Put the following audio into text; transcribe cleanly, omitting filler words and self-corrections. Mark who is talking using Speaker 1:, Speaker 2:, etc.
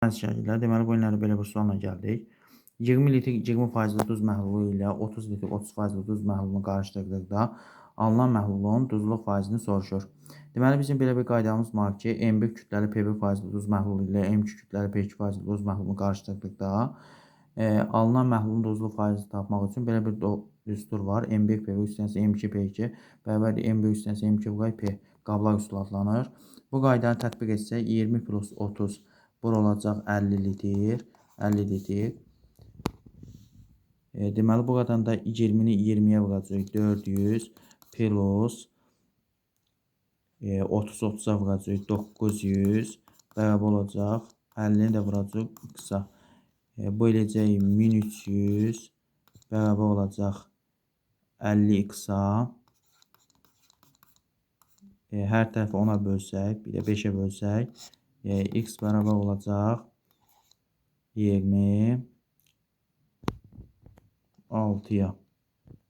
Speaker 1: Şəkildə, deməli, bu günləri belə bir sualla gəldik. 20 litr 20% duz məhlulu ilə 30 litr 30% duz məhlulunu qarışdırdıqda alınan məhlulun duzluq faizini soruşur. Deməli, bizim belə bir qaydamız var ki, M1 kütləli P1 faizli duz məhlulu ilə M2 kütləli P2 faizli duz məhlulunu qarışdırdıqda alınan məhlulun duzluq faizini tapmaq üçün belə bir düstur var. M1 P1 üstənsə M2 P2 bərabərdir M1 üstənsə M2 vuraq P qablaq üsulu adlanır. Bu qaydanı tətbiq etsək 20 plus 30 bura olacaq 50 litr, 50 litr. Deməli, buradan da 20-ni 20-yə vuracağıq 400 plus 30 30-a vuracağıq 900 bərabər olacaq 50-ni də vuracağıq x-a. Bu eləyəcək 1300 bərabər olacaq 50 x-a. Hər tərəfi 10-a bölsək, bir də 5-ə bölsək, x bərabər olacaq 26-ya.